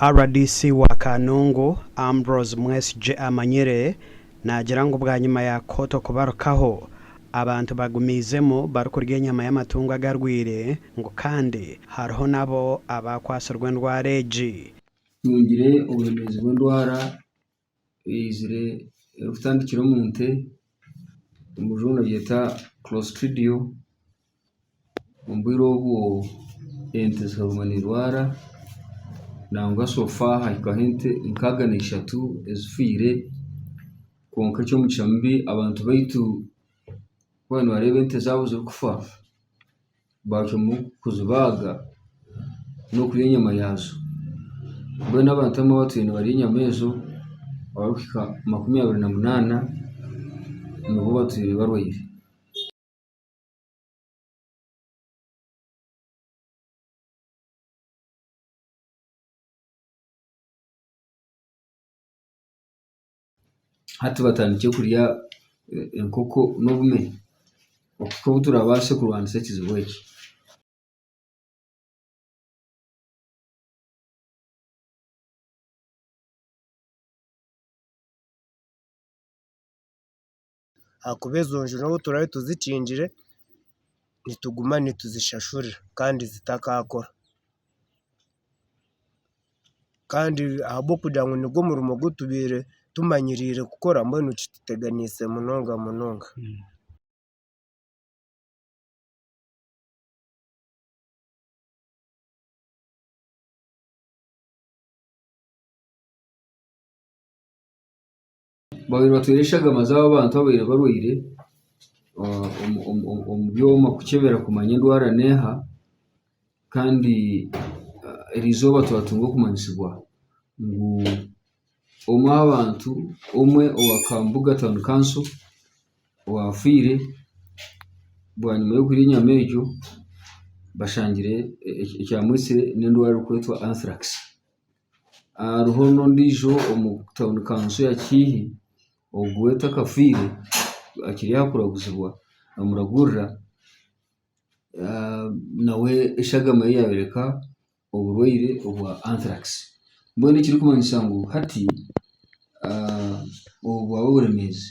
Rdc wa Kanungu, Ambrose Mwesigye Amanyire naagira ngu bwanyima ya kooto kubarukaho, abantu bagumiizemu barikurya enyama y'amatungo agarwaire ngu kandi hariho nabo abakwatsirwe endwara egi. Tungire oburemeezi bw'endwara eizire erikutandikira omu nte, omu rujungu nibagyeta clostridial, omu bwire obwo ente zikaguma nizirwara nangwa so far hahikaho ente 63 ezifiire kwonka eky'omugisha mubi abantu baitu ku baabaire nibareeba ente zaabo zirikufa baacwamu kuzibaaga n'okurya enyama yaazo. Mbwenu abantu abamwe abatwire nibarya enyama ezo abarikuhika 28 nibo batwire barwaire. Hati batandikire kurya enkoko n'obume okuhika obu turabaase kurwanisa ekizibu eki. Ahakuba ezo nju n'obu turaabe tuzikingire, nituguma nituzishashurira kandi zitakaakora. Kandi ahabw'okugira ngu nigwo murimo ogu tubaire tumanyiriire kukora mbwenu kituteganiise munonga munonga. Babaire nibatwara eshagama zaabo abantu ababaire barwaire omu byoma kukyebera kumanya endwara neeha kandi erizooba twatunga okumanyisibwa ngu omwe aha bantu omwe owa Kambuga Town Council owaafiire bwanyima y'okurya enyama egyo bashangire ekyamwitsire n'endwara erikwetwa Anthrax. Hariho n'ondiijo omu tawuni kanso ya Kihihi ogu we takafiire akiri aha kuraguzibwa nibamuragurira nawe eshagama ye yaayoreka oburwaire obwa anthrax. Mbwenu ekirikumanyisa ngu hati obu bwaba oburemeezi.